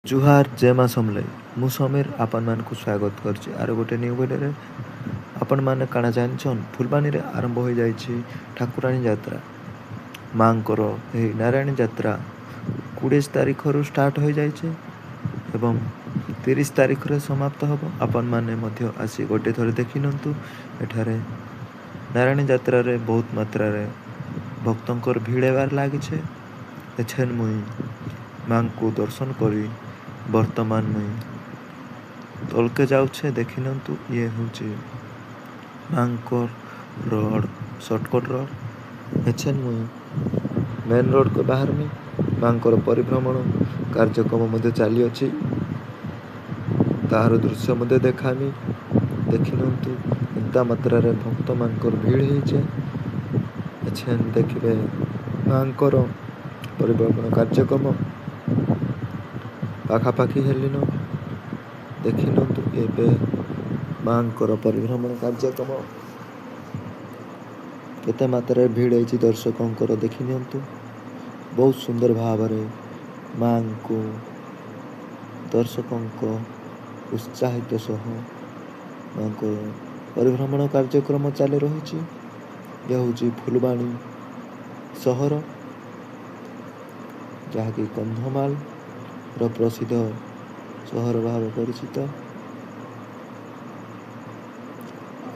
ଜୁହାର, ଜୟ ମା ସମଲେଇ। ମୁଁ ସମୀର ଆପଣମାନଙ୍କୁ ସ୍ୱାଗତ କରୁଛି ଆର ଗୋଟେ ନ୍ୟୁ ଭିଡ଼ିଓରେ। ଆପଣମାନେ କାଣା ଜାଣିଛନ୍? ଫୁଲବାଣୀରେ ଆରମ୍ଭ ହୋଇଯାଇଛି ଠାକୁରାଣୀ ଯାତ୍ରା। ମାଙ୍କର ଏହି ନାରାୟଣୀ ଯାତ୍ରା 20 ତାରିଖରୁ ଷ୍ଟାର୍ଟ ହୋଇଯାଇଛି ଏବଂ 30 ତାରିଖରେ ସମାପ୍ତ ହେବ। ଆପଣମାନେ ମଧ୍ୟ ଆସି ଗୋଟେ ଥର ଦେଖିନିଅନ୍ତୁ। ଏଠାରେ ନାରାୟଣୀ ଯାତ୍ରାରେ ବହୁତ ମାତ୍ରାରେ ଭକ୍ତଙ୍କର ଭିଡ଼ ହେବାରେ ଲାଗିছে। ଏଛେନ୍ ମୁଇଁ ମାଙ୍କୁ ଦର୍ଶନ କରି ବର୍ତ୍ତମାନ ମୁଇଁ ତଳକେ ଯାଉଛେ। ଦେଖିନିଅନ୍ତୁ, ଇଏ ହେଉଛି ମାଙ୍କର ରୋଡ଼, ସର୍ଟକଟ୍ ରୋଡ଼। ଏଛେନ୍ ମୁଇଁ ମେନ୍ ରୋଡ଼କୁ ବାହାରମି। ମାଙ୍କର ପରିଭ୍ରମଣ କାର୍ଯ୍ୟକ୍ରମ ମଧ୍ୟ ଚାଲିଅଛି, ତାହାର ଦୃଶ୍ୟ ମଧ୍ୟ ଦେଖାମି। ଦେଖିନିଅନ୍ତୁ, ଏନ୍ତା ମାତ୍ରାରେ ଭକ୍ତମାନଙ୍କର ଭିଡ଼ ହେଇଛେ। ଏଛେନ୍ ଦେଖିବେ ମାଙ୍କର ପରିଭ୍ରମଣ କାର୍ଯ୍ୟକ୍ରମ ପାଖାପାଖି ହେଲିନ। ଦେଖିନିଅନ୍ତୁ, ଏବେ ମାଙ୍କର ପରିଭ୍ରମଣ କାର୍ଯ୍ୟକ୍ରମ କେତେ ମାତ୍ରାରେ ଭିଡ଼ ହେଇଛି ଦର୍ଶକଙ୍କର, ଦେଖିନିଅନ୍ତୁ। ବହୁତ ସୁନ୍ଦର ଭାବରେ ମାଙ୍କୁ ଦର୍ଶକଙ୍କ ଉତ୍ସାହିତ ସହ ମାଙ୍କ ପରିଭ୍ରମଣ କାର୍ଯ୍ୟକ୍ରମ ଚାଲି ରହିଛି। ଇଏ ହେଉଛି ଫୁଲବାଣୀ ସହର, ଯାହାକି କନ୍ଧମାଳର ପ୍ରସିଦ୍ଧ ସହର ଭାବେ ପରିଚିତ।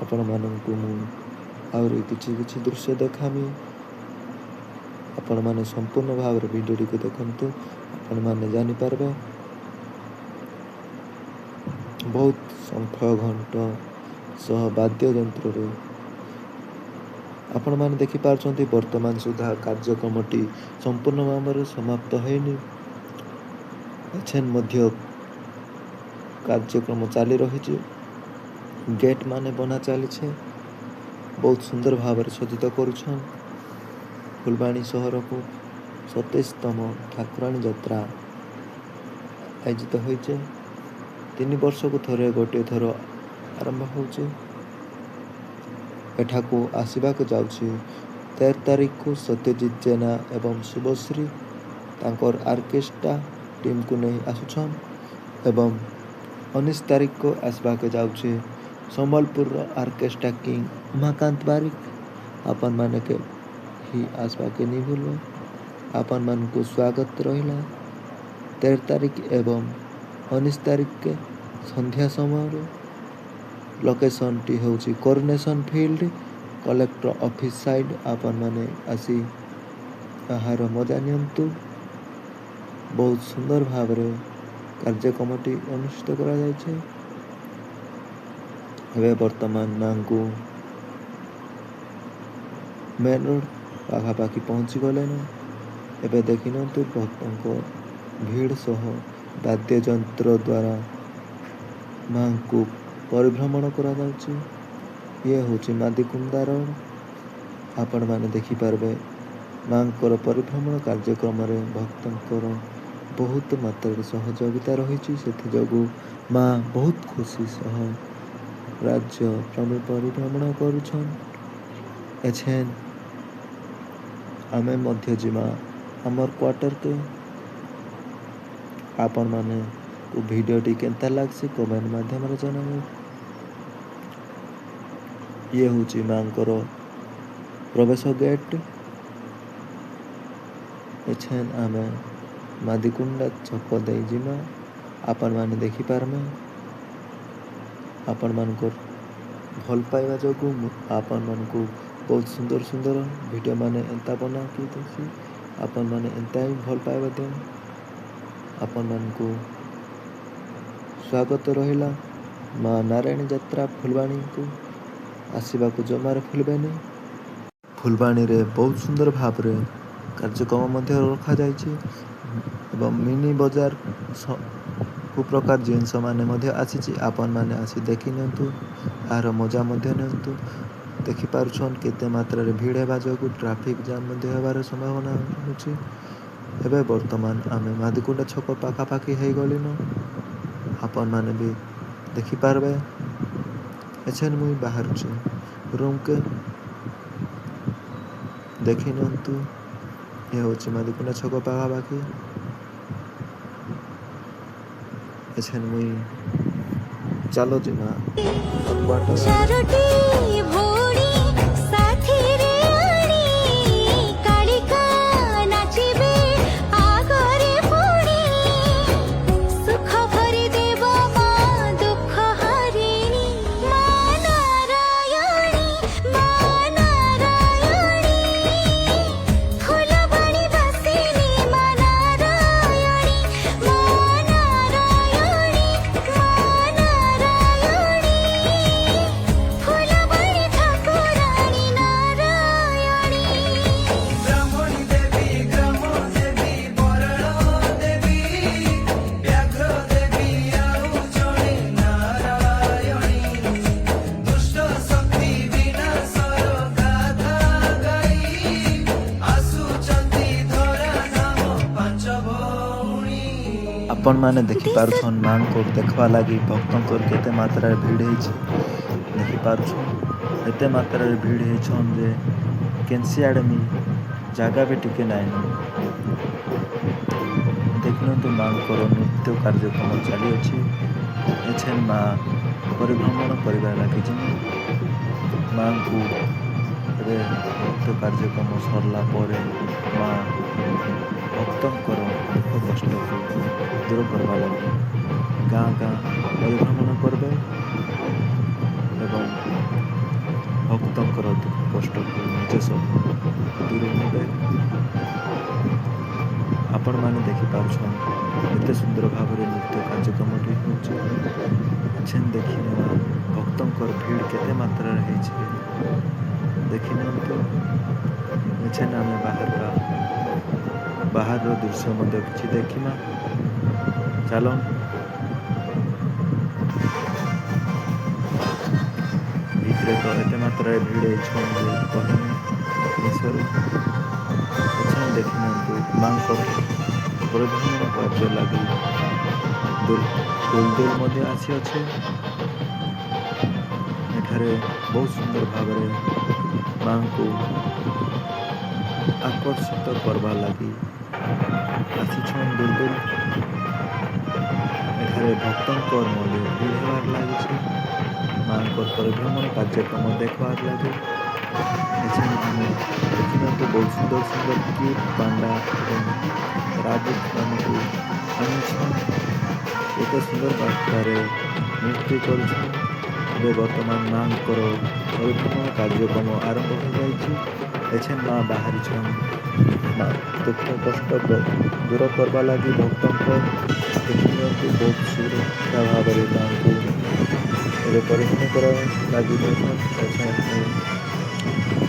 ଆପଣମାନଙ୍କୁ ମୁଁ ଆହୁରି କିଛି କିଛି ଦୃଶ୍ୟ ଦେଖାମି। ଆପଣମାନେ ସମ୍ପୂର୍ଣ୍ଣ ଭାବରେ ଭିଡ଼ିଓଟିକୁ ଦେଖନ୍ତୁ, ଆପଣମାନେ ଜାଣିପାରିବେ। ବହୁତ ଶଙ୍ଖ, ଘଣ୍ଟ ସହ ବାଦ୍ୟଯନ୍ତ୍ରରେ ଆପଣମାନେ ଦେଖିପାରୁଛନ୍ତି। ବର୍ତ୍ତମାନ ସୁଦ୍ଧା କାର୍ଯ୍ୟକ୍ରମଟି ସମ୍ପୂର୍ଣ୍ଣ ଭାବରେ ସମାପ୍ତ ହେଇନି, ଏଛେନ୍ ମଧ୍ୟ କାର୍ଯ୍ୟକ୍ରମ ଚାଲି ରହିଛି। ଗେଟ୍ ମାନେ ବନା ଚାଲିଛେ। ବହୁତ ସୁନ୍ଦର ଭାବରେ ସଜ୍ଜିତ କରୁଛନ୍ ଫୁଲବାଣୀ ସହରକୁ। 27ତମ ଠାକୁରାଣୀ ଯାତ୍ରା ଆୟୋଜିତ ହୋଇଛେ। 3 ବର୍ଷକୁ ଥରେ ଗୋଟିଏ ଥର ଆରମ୍ଭ ହେଉଛି। ଏଠାକୁ ଆସିବାକୁ ଯାଉଛି 13 ତାରିଖକୁ ସତ୍ୟଜିତ ଜେନା ଏବଂ ଶୁଭଶ୍ରୀ ତାଙ୍କର ଅର୍କେଷ୍ଟ୍ରା ଟିମ୍କୁ ନେଇ ଆସୁଛନ୍ ଏବଂ 19 ତାରିଖକୁ ଆସିବାକୁ ଯାଉଛି ସମ୍ବଲପୁରର ଅର୍କେଷ୍ଟ୍ରା କିଙ୍ଗ ଉମାକାନ୍ତ ବାରିକ। ଆପଣମାନେ ହିଁ ଆସିବାକେ ନି ଭୁଲବେ। ଆପଣମାନଙ୍କୁ ସ୍ୱାଗତ ରହିଲା 13 ତାରିଖ ଏବଂ 19 ତାରିଖ ସନ୍ଧ୍ୟା ସମୟରେ। ଲୋକେସନଟି ହେଉଛି coronation field, collector office side. ଆପଣମାନେ ଆସି ଏହାର ମଜା ନିଅନ୍ତୁ। ବହୁତ ସୁନ୍ଦର ଭାବରେ କାର୍ଯ୍ୟକ୍ରମଟି ଅନୁଷ୍ଠିତ କରାଯାଇଛି। ଏବେ ବର୍ତ୍ତମାନ ମାଙ୍କୁ ମେନ୍ ରୋଡ଼ ପାଖାପାଖି ପହଞ୍ଚି ଗଲେନ। ଏବେ ଦେଖିନିଅନ୍ତୁ, ଭକ୍ତଙ୍କ ଭିଡ଼ ସହ ବାଦ୍ୟଯନ୍ତ୍ର ଦ୍ୱାରା ମାଙ୍କୁ ପରିଭ୍ରମଣ କରାଯାଉଛି। ଇଏ ହେଉଛି ମାଦିକୁନ୍ଦା ରୋଡ଼। ଆପଣମାନେ ଦେଖିପାରିବେ, ମାଙ୍କର ପରିଭ୍ରମଣ କାର୍ଯ୍ୟକ୍ରମରେ ଭକ୍ତଙ୍କର ବହୁତ ମାତ୍ରାରେ ସହଯୋଗିତା ରହିଛି। ସେଥିଯୋଗୁଁ ମା ବହୁତ ଖୁସି ସହ ରାଜ୍ୟ ପରିଭ୍ରମଣ କରୁଛନ୍। ଏଛେନ୍ ଆମେ ମଧ୍ୟ ଯିମା ଆମର୍ କ୍ୱାର୍ଟରକେ। ଆପଣମାନେ ଭିଡ଼ିଓଟି କେନ୍ତା ଲାଗ୍ସି କମେଣ୍ଟ ମାଧ୍ୟମରେ ଜଣାବେ। ଇଏ ହେଉଛି ମାଙ୍କର ପ୍ରବେଶ ଗେଟ୍। ଏଛେନ୍ ଆମେ ମାଦିକୁଣ୍ଡା ଛକ ଦେଇ ଯିମା, ଆପଣମାନେ ଦେଖିପାରମେ। ଆପଣମାନଙ୍କର ଭଲ ପାଇବା ଯୋଗୁଁ ମୁଁ ଆପଣମାନଙ୍କୁ ବହୁତ ସୁନ୍ଦର ସୁନ୍ଦର ଭିଡ଼ିଓ ମାନେ ଏନ୍ତା ବନାକି ଦେସି। ଆପଣମାନେ ଏନ୍ତା ହିଁ ଭଲ ପାଇବା ଦିଅନ୍। ଆପଣମାନଙ୍କୁ ସ୍ୱାଗତ ରହିଲା ମା ନାରାୟଣୀ ଯାତ୍ରା ଫୁଲବାଣୀକୁ ଆସିବାକୁ ଜମାରେ ଭୁଲିବେନି। ଫୁଲବାଣୀରେ ବହୁତ ସୁନ୍ଦର ଭାବରେ କାର୍ଯ୍ୟକ୍ରମ ମଧ୍ୟ ରଖାଯାଇଛି ଏବଂ ମିନି ବଜାର ସବୁ ପ୍ରକାର ଜିନିଷ ମାନେ ମଧ୍ୟ ଆସିଛି। ଆପଣମାନେ ଆସି ଦେଖି ନିଅନ୍ତୁ, ଏହାର ମଜା ମଧ୍ୟ ନିଅନ୍ତୁ। ଦେଖିପାରୁଛନ୍, କେତେ ମାତ୍ରାରେ ଭିଡ଼ ହେବା ଯୋଗୁଁ ଟ୍ରାଫିକ୍ ଜାମ୍ ମଧ୍ୟ ହେବାର ସମ୍ଭାବନା ରହୁଛି। ଏବେ ବର୍ତ୍ତମାନ ଆମେ ମାଦିକୁଣ୍ଡା ଛକ ପାଖାପାଖି ହେଇଗଲିନ, ଆପଣମାନେ ବି ଦେଖିପାରିବେ। ଏଛେନ୍ ମୁଇଁ ବାହାରୁଛି ରୁମ୍କେ। ଦେଖି ନିଅନ୍ତୁ, ଏ ହେଉଛି ମାଦିକୁଣ୍ଡା ଛକ ପାଖାପାଖି। ଏଛେନ୍ ମୁଇଁ ଚାଲ ଯିମା କ୍ୱାର୍ଟର ଆଡ଼େ। ଚାରୋଟି ଭଉଣୀ ସାଥିରେ ଆଣି କାଳିକା ନାଚିବେ ଆଗରେ ପୁଣି, ସୁଖ ଭରି ଦେବ ମା ଦୁଃଖ ହାରିଣୀ, ମା ନାରାୟଣୀ, ମା ନାରାୟଣୀ, ଫୁଲବାଣୀ ବାସିନୀ ମା ନାରାୟଣୀ, ମା ନାରାୟଣୀ, ମା ନାରାୟଣୀ, ଫୁଲବାଣୀ ଠାକୁରାଣୀ ନାରାୟଣୀ। ବ୍ରାହ୍ମଣୀ ଦେବୀ, ଗ୍ରାମ ଦେବୀ, ବରାଳ ଦେବୀ, ବ୍ୟାଘ୍ର ଦେବୀ ଆଉ ଜଣେ ନାରାୟଣୀ। ଦୁଷ୍ଟ ଶକ୍ତି ବିନାଶର ଗାଥା ଗାଇ ଆସୁଛନ୍ତି ଧରା ଧାମ ପାଞ୍ଚ ଭଉଣୀ। ଆପଣମାନେ ଦେଖିପାରୁଛନ୍, ମାଆଙ୍କୁ ଦେଖିବା ଲାଗି ଭକ୍ତଙ୍କର କେତେ ମାତ୍ରାରେ ଭିଡ଼ ହେଇଛି। ଦେଖିପାରୁଛନ୍, ଏତେ ମାତ୍ରାରେ ଭିଡ଼ ହେଇଛନ୍ ଯେ କେନ୍ସି ଆଡ଼େ ବି ଜାଗା ବି ଟିକେ ନାଇଁନ। ଦେଖିନିଅନ୍ତୁ, ମାଆଙ୍କର ନୃତ୍ୟ କାର୍ଯ୍ୟକ୍ରମ ଚାଲିଅଛି। ଏଛେନ୍ ମା ପରିଭ୍ରମଣ କରିବା ଲାଗି ଯିମୁ ମାଆଙ୍କୁ। ଏବେ ନୃତ୍ୟ କାର୍ଯ୍ୟକ୍ରମ ସରିଲା ପରେ ମା ଭକ୍ତଙ୍କର ଦୁଃଖ କଷ୍ଟକୁ ଦୂର କରିବା ଲାଗି ଗାଁ ଗାଁ ପରିଭ୍ରମଣ କରିବେ ଏବଂ ଭକ୍ତଙ୍କର ଦୁଃଖ କଷ୍ଟକୁ ନିଜ ସହ ଦୂରେଇ ନେବେ। ଆପଣମାନେ ଦେଖିପାରୁଛନ୍, ଏତେ ସୁନ୍ଦର ଭାବରେ ନୃତ୍ୟ କାର୍ଯ୍ୟକ୍ରମଟି ହେଉଛି। ଏଛେନ୍ ଦେଖିନେବା, ଭକ୍ତଙ୍କର ଭିଡ଼ କେତେ ମାତ୍ରାରେ ହେଇଛି ଦେଖିନିଅନ୍ତୁ। ଏଛେନ୍ ଆମେ ବାହାରଟା ବାହାରର ଦୃଶ୍ୟ ମଧ୍ୟ କିଛି ଦେଖିମା ଚାଲନ୍। ଭିତରେ ତ ଏତେ ମାତ୍ରାରେ ଭିଡ଼ ହେଇଛନ୍ ଯେ କହିନି ନିସରେ। ଏଛେନ୍ ଦେଖିନିଅନ୍ତୁ, ମାଙ୍କର ପରିଭ୍ରମଣ କାର୍ଯ୍ୟ ଲାଗି ଦୁଲଦୁଲ ମଧ୍ୟ ଆସିଅଛେ। ଏଠାରେ ବହୁତ ସୁନ୍ଦର ଭାବରେ ମାଙ୍କୁ ଆକର୍ଷିତ କରବା ଲାଗି ଆସିଛନ୍ ଦୁଲଦୁଲ। ଏଠାରେ ଭକ୍ତଙ୍କର ମଧ୍ୟ ଭିଡ଼ ହେବାର ଲାଗିଛି ମାଙ୍କର ପରିଭ୍ରମଣ କାର୍ଯ୍ୟକ୍ରମ ଦେଖିବାର ଲାଗି। ଏଛେନ୍ ଆମେ ଦେଖିନିଅନ୍ତୁ, ବହୁତ ସୁନ୍ଦର ସୁନ୍ଦର କ୍ୟୁଟ୍ ପାଣ୍ଡା ଏବଂ ରାବିଟ୍ ମାନଙ୍କୁ ଆଣିଛନ୍। ଏତେ ସୁନ୍ଦର ମାତ୍ରାରେ ନୃତ୍ୟ କରୁଛନ୍। ଏବେ ବର୍ତ୍ତମାନ ମାଙ୍କର ପରିଭ୍ରମଣ କାର୍ଯ୍ୟକ୍ରମ ଆରମ୍ଭ ହୋଇଯାଇଛି। ଏଛେନ୍ ମା ବାହାରିଛନ୍ ମା ଦୁଃଖ କଷ୍ଟ ଦୂର କରବା ଲାଗି ଭକ୍ତଙ୍କ। ଦେଖିନିଅନ୍ତୁ, ବହୁତ ସୁରକ୍ଷା ଭାବରେ ମାଙ୍କୁ ଏବେ ପରିବହନ କରିବା ଲାଗି ନେଉଛନ୍। ଏଛେନ୍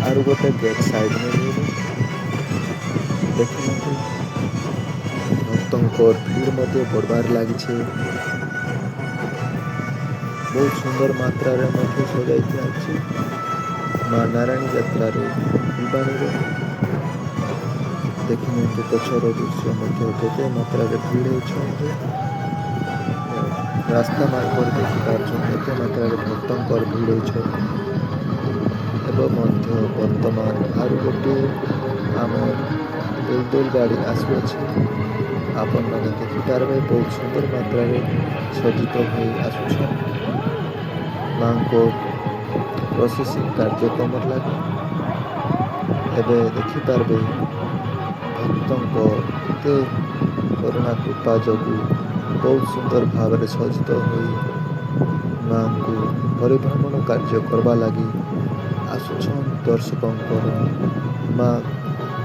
ଆରୁ ଗୋଟେ ଗେଟ୍ ସାଇଡ୍ ନେଇ ଦେଖିନିଅନ୍ତୁ, ଭକ୍ତଙ୍କର ଭିଡ଼ ମଧ୍ୟ ବଢ଼ବାରେ ଲାଗିছে। ବହୁତ ସୁନ୍ଦର ମାତ୍ରାରେ ମଧ୍ୟ ସଜାଇ ଦିଆଯାଇଛି ମା ନାରାୟଣୀ ଯାତ୍ରାରେ ଫୁଲବାଣୀରେ। ଦେଖିନିଅନ୍ତୁ, ପଛର ଦୃଶ୍ୟ ମଧ୍ୟ କେତେ ମାତ୍ରାରେ ଭିଡ଼ ହେଇଛନ୍ତି। ରାସ୍ତା ମାର୍ଗରେ ଦେଖିପାରୁଛନ୍ତି, ଏତେ ମାତ୍ରାରେ ଭକ୍ତଙ୍କର ଭିଡ଼ ହେଇଛନ୍। ଏବଂ ମଧ୍ୟ ବର୍ତ୍ତମାନ ଆରୁ ଗୋଟିଏ ଆମର ଦୁଲଦୁଲ ଗାଡ଼ି ଆସୁଅଛି। ଆପଣମାନେ ଦେଖିପାରିବେ, ବହୁତ ସୁନ୍ଦର ମାତ୍ରାରେ ସଜ୍ଜିତ ହୋଇ ଆସୁଛନ୍ ମାଙ୍କ ପ୍ରୋସେସିଂ କାର୍ଯ୍ୟକ୍ରମ ଲାଗି। ଏବେ ଦେଖିପାରିବେ, ଭକ୍ତଙ୍କ ଏତେ କରୁଣା କୃପା ଯୋଗୁଁ ବହୁତ ସୁନ୍ଦର ଭାବରେ ସଜ୍ଜିତ ହୋଇ ମାଙ୍କୁ ପରିଭ୍ରମଣ କାର୍ଯ୍ୟ କରିବା ଲାଗି ଆସୁଛନ୍ ଦର୍ଶକଙ୍କର। ମା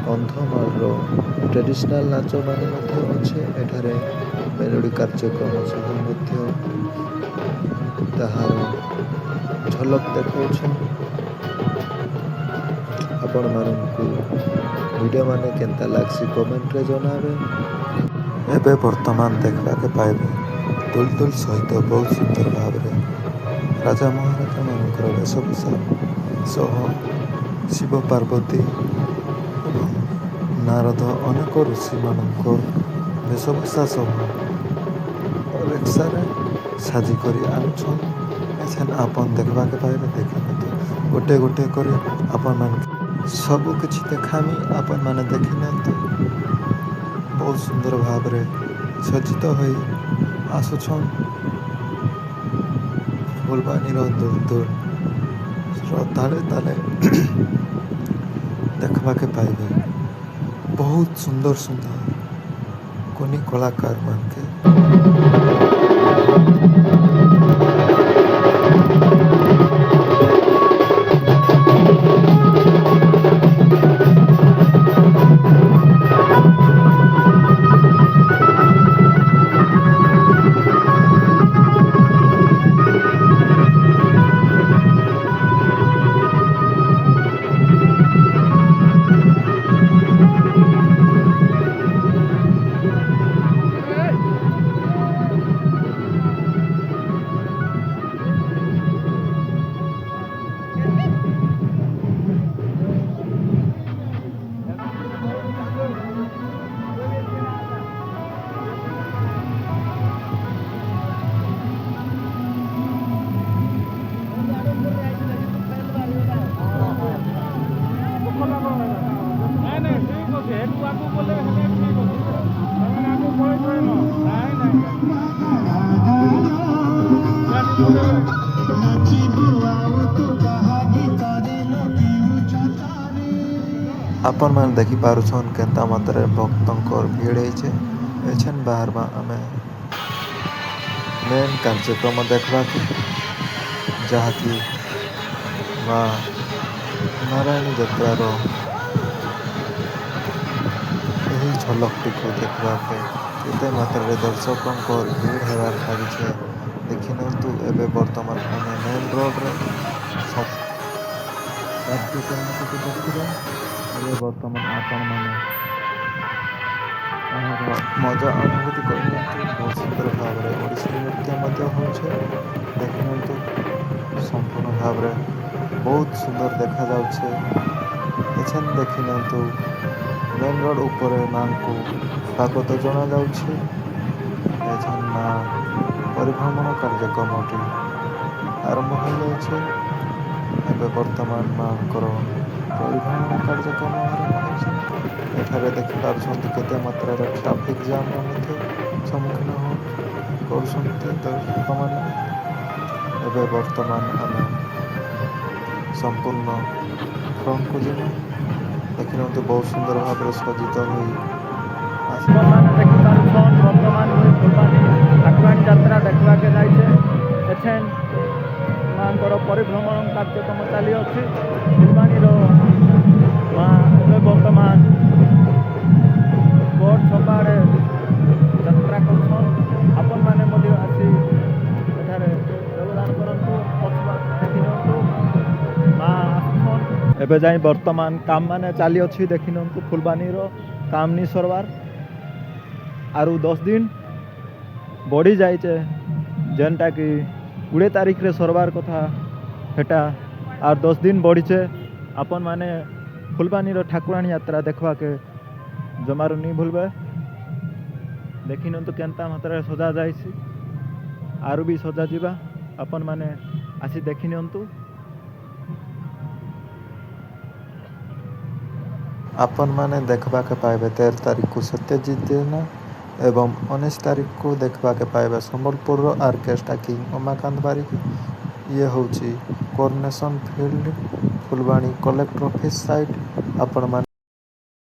କନ୍ଧମାଳର ଟ୍ରେଡିସନାଲ ନାଚ ମାନେ ମଧ୍ୟ ଅଛେ। ଏଠାରେ ମେଲୋଡ଼ି କାର୍ଯ୍ୟକ୍ରମ ସହ ମଧ୍ୟ ତାହାର ଝଲକ ଦେଖାଉଛନ୍। ଆପଣମାନଙ୍କୁ ଭିଡ଼ିଓ ମାନେ କେନ୍ତା ଲାଗ୍ସି, କମେଣ୍ଟରେ ଜଣାବେ। ଏବେ ବର୍ତ୍ତମାନ ଦେଖିବାକେ ପାଇବେ, ଦୁଲଦୁଲ ସହିତ ବହୁତ ସୁନ୍ଦର ଭାବରେ ରାଜା ମହାରାଜା ମାନଙ୍କର ବେଶଭୂଷା ସହ ଶିବ ପାର୍ବତୀ ଏବଂ ନାରଦ, ଅନେକ ଋଷିମାନଙ୍କ ବେଶଭୂଷା ସହ ରିକ୍ସାରେ ସାଜିକରି ଆଣୁଛନ୍। ଏଛେନ୍ ଆପଣ ଦେଖିବାକେ ପାଇବେ। ଦେଖିନିଅନ୍ତୁ, ଗୋଟେ ଗୋଟେ କରି ଆପଣମାନେ ସବୁ କିଛି ଦେଖାମି। ଆପଣମାନେ ଦେଖିନିଅନ୍ତୁ, ବହୁତ ସୁନ୍ଦର ଭାବରେ ସଜ୍ଜିତ ହୋଇ ଆସୁଛନ୍। ଫୁଲବାଣୀର ଦୂର ଦୂର ଶ୍ରଦ୍ଧାଳୁ ତାଲେ ଦେଖବାକେ ପାଇବେ। ବହୁତ ସୁନ୍ଦର ସୁନ୍ଦର କୁନି କଳାକାର ମାନକେ। ନାଇଁ ନାଇଁ, ଠିକ ଅଛି। ହେଠୁ ଆଗକୁ ଗଲେ ହେଲେ ଠିକ ଅଛି। ତମେ ଆଗକୁ ପଳେଇଛ। ନାଇଁ ନାଇଁ। ଆପଣମାନେ ଦେଖିପାରୁଛନ୍ କେନ୍ତା ମାତ୍ରାରେ ଭକ୍ତଙ୍କର ଭିଡ଼ ହେଇଛେ। ଏଛେନ୍ ବାହାରବା ଆମେ ମେନ୍ କାର୍ଯ୍ୟକ୍ରମ ଦେଖବାକେ, ଯାହାକି ମା ନାରାୟଣୀ ଯାତ୍ରାର ଏହି ଝଲକଟିକୁ ଦେଖିବାକେ କେତେ ମାତ୍ରାରେ ଦର୍ଶକଙ୍କର ଭିଡ଼ ହେବାର ଲାଗିଛେ, ଦେଖିନିଅନ୍ତୁ। ଏବେ ବର୍ତ୍ତମାନ ଆମେ ମେନ୍ ରୋଡରେ କାର୍ଯ୍ୟକ୍ରମଟିକୁ ଦେଖିବା। ଏବେ ବର୍ତ୍ତମାନ ଆପଣମାନେ ଏହାର ମଜା ଅନୁଭୂତି କରିନିଅନ୍ତୁ। ବହୁତ ସୁନ୍ଦର ଭାବରେ ଓଡ଼ିଶୀ ନୃତ୍ୟ ମଧ୍ୟ ହେଉଛେ, ଦେଖିନିଅନ୍ତୁ। ସମ୍ପୂର୍ଣ୍ଣ ଭାବରେ ବହୁତ ସୁନ୍ଦର ଦେଖାଯାଉଛେ। ଏଛେନ୍ ଦେଖିନିଅନ୍ତୁ, ମେନ୍ ରୋଡ ଉପରେ ମାଙ୍କୁ ସ୍ୱାଗତ ଜଣାଯାଉଛି। ଏଛେନ୍ ମା ପରିଭ୍ରମଣ କାର୍ଯ୍ୟକ୍ରମଟି ଆରମ୍ଭ ହୋଇଯାଇଛି। ଏବେ ବର୍ତ୍ତମାନ ମାଙ୍କର ପରିଭ୍ରମଣ କାର୍ଯ୍ୟକ୍ରମ ଆରମ୍ଭ ହୋଇଛି। ଏଠାରେ ଦେଖିପାରୁଛନ୍ତି କେତେ ମାତ୍ରାରେ ଟ୍ରାଫିକ ଜାମର ମଧ୍ୟ ସମ୍ମୁଖୀନ କରୁଛନ୍ତି ଦର୍ଶକମାନେ। ଏବେ ବର୍ତ୍ତମାନ ଆମେ ସମ୍ପୂର୍ଣ୍ଣ ଫ୍ରଣ୍ଟକୁ ଯିବା। ଦେଖିନିଅନ୍ତୁ, ବହୁତ ସୁନ୍ଦର ଭାବରେ ସଜିତ ହୋଇ ଆସି ଆପଣମାନେ ଦେଖିପାରୁଛନ୍, ବର୍ତ୍ତମାନ ମୁଇଁ ଫୁଲବାଣୀ ଠାକୁରାଣୀ ଯାତ୍ରା ଦେଖିବାକେ ଯାଇଛେ। ଏଛେନ୍ ମାଙ୍କର ପରିଭ୍ରମଣ କାର୍ଯ୍ୟକ୍ରମ ଚାଲିଅଛି। ଫୁଲବାଣୀର ମା ଏବେ ବର୍ତ୍ତମାନ କୋର୍ଟ ଛକ ଆଡ଼େ ଯାତ୍ରା କରୁଛନ୍। ଆପଣମାନେ ମଧ୍ୟ ଆସି ଏଠାରେ ଯୋଗଦାନ କରନ୍ତୁ। ପଛୁଆ ଦେଖିନିଅନ୍ତୁ, ମା ଆସୁଛନ୍। ଏବେ ଯାଇ ବର୍ତ୍ତମାନ କାମ ମାନେ ଚାଲିଅଛି। ଦେଖିନିଅନ୍ତୁ, ଫୁଲବାଣୀର କାମ ନି ସରବାର, ଆରୁ 10 ଦିନ ବଢ଼ି ଯାଇଛେ। ଯେନ୍ଟାକି 20 ତାରିଖରେ ସରବାର କଥା, ହେଟା ଆର୍ 10 ଦିନ ବଢ଼ିଛେ। ଆପଣମାନେ ଫୁଲବାଣୀର ଠାକୁରାଣୀ ଯାତ୍ରା ଦେଖବାକେ ଜମାରୁ ନି ଭୁଲବେ। ଦେଖିନିଅନ୍ତୁ କେନ୍ତା ମାତ୍ରାରେ ସଜା ଯାଇଛି, ଆରୁ ବି ସଜାଯିବା। ଆପଣମାନେ ଆସି ଦେଖିନିଅନ୍ତୁ। ଆପଣମାନେ ଦେଖିବାକେ ପାଇବେ 13 ତାରିଖକୁ ସତ୍ୟଜିତ ଜେନା ଏବଂ 19 ତାରିଖକୁ ଦେଖିବାକେ ପାଇବେ ସମ୍ବଲପୁରର ଅର୍କେଷ୍ଟ୍ରା କିଙ୍ଗ ଉମାକାନ୍ତ ବାରିକ। ଇଏ ହେଉଛି coronation field, Phulbani collector office side. ଆପଣମାନେ